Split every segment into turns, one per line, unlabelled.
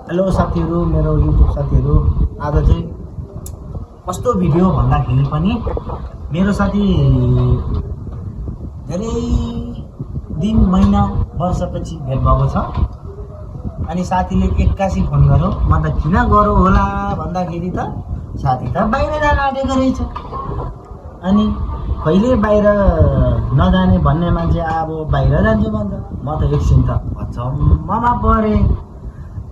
Hello साथीहरू, मेरो YouTube साथीहरू, आज चाहिँ कस्तो भिडियो भन्दाखेरि पनि मेरो साथी धेरै दिन महिना वर्षपछि भेट भएको छ। अनि साथीले एक्कासी फोन गर्यो। म त किन गरौँ होला भन्दाखेरि त साथी त बाहिर जान आँटेको रहेछ। अनि कहिले बाहिर नजाने भन्ने मान्छे अब बाहिर जान्छु भन्छ। म त एकछिन त अचम्ममा परेँ।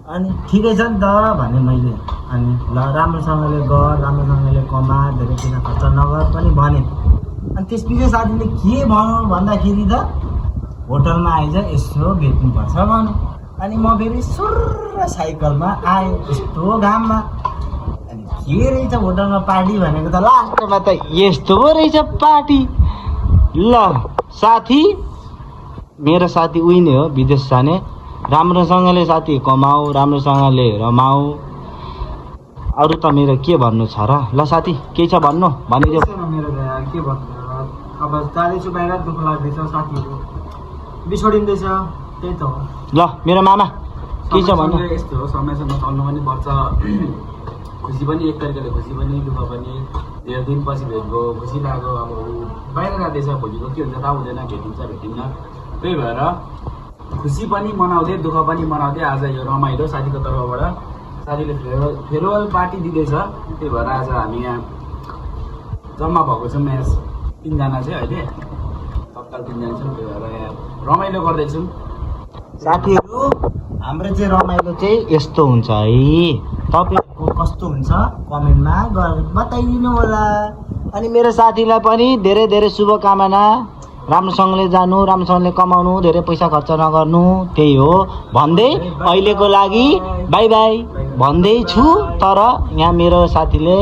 अनि ठिकै छ नि त भने मैले। अनि ल राम्रोसँगले गर, राम्रोसँगले कमा, धेरै पैसा खर्च नगर पनि भने। अनि त्यसपछि साथीले के भन्यो भन्दाखेरि त होटलमा आइज यसो भेट्नुपर्छ भन्यो। अनि म फेरि सुर्र साइकलमा आएँ यस्तो घाममा। अनि के रहेछ होटलमा पार्टी भनेको त लास्टमा त यस्तो पो रहेछ पार्टी। ल साथी, मेरो साथी उही नै हो, विदेश जाने। राम्रोसँगले साथी कमाऊ, राम्रोसँगले रमाऊ। अरू त मेरो के भन्नु छ र। ल साथी केही छ भन्नु भनिदेऊ।
मेरो के भन्नु, अब जाँदैछु बाहिर, दुःख लाग्दैछ, साथीहरू बिछोडिँदैछ, त्यही त हो।
ल मेरो मामा के छ भन्नु।
यस्तो हो, समयसँग चल्नु पनि पर्छ। खुसी पनि एक तरिकाले खुसी पनि, दुःख पनि। धेरै दिनपछि भेट भयो, खुसी लाग्यो। अब बाहिर जाँदैछ, भोलिको के हुन्छ थाहा हुँदैन, भेटिन्छ भेटिन्न। त्यही भएर खुसी पनि मनाउँदै दुःख पनि मनाउँदै आज यो रमाइलो साथीको तर्फबाट साथीले फेयरवेल पार्टी दिँदैछ। त्यही भएर आज हामी यहाँ जम्मा भएको छौँ। यहाँ 3 जना चाहिँ अहिले तत्काल 3 जना छौँ। त्यही भएर यहाँ रमाइलो गर्दैछौँ।
साथीहरू, हाम्रो चाहिँ रमाइलो चाहिँ यस्तो हुन्छ है। तपाईँहरूको कस्तो हुन्छ कमेन्टमा बताइदिनु होला। अनि मेरो साथीलाई पनि धेरै धेरै शुभकामना। राम्रोसँगले जानु, राम्रोसँगले कमाउनु, धेरै पैसा खर्च नगर्नु, त्यही हो भन्दै अहिलेको लागि बाई बाई भन्दैछु। तर यहाँ मेरो साथीले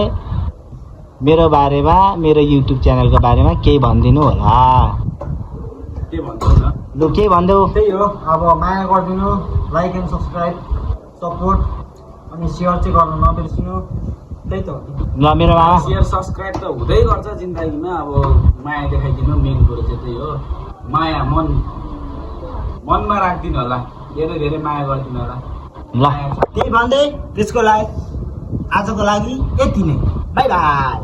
मेरो बारेमा, मेरो युट्युब च्यानलको बारेमा केही भनिदिनु होला।
के भन्नु
लु केही भनिदेऊ।
त्यही हो, अब माया गरिदिनु, लाइक एन्ड सब्सक्राइब, सपोर्ट अनि सेयर चाहिँ गर्नु नबिर्सिनु। त्यही त हो।
ल मेरो मामा
सेयर सब्सक्राइब त हुँदै गर्छ जिन्दगीमा। अब माया देखाइदिनु, मेन कुरो चाहिँ त्यही हो। माया मनमा राखिदिनु होला, धेरै धेरै माया गरिदिनु होला।
ल त्यही भन्दै त्यसको लागि आजको लागि यति नै। By by.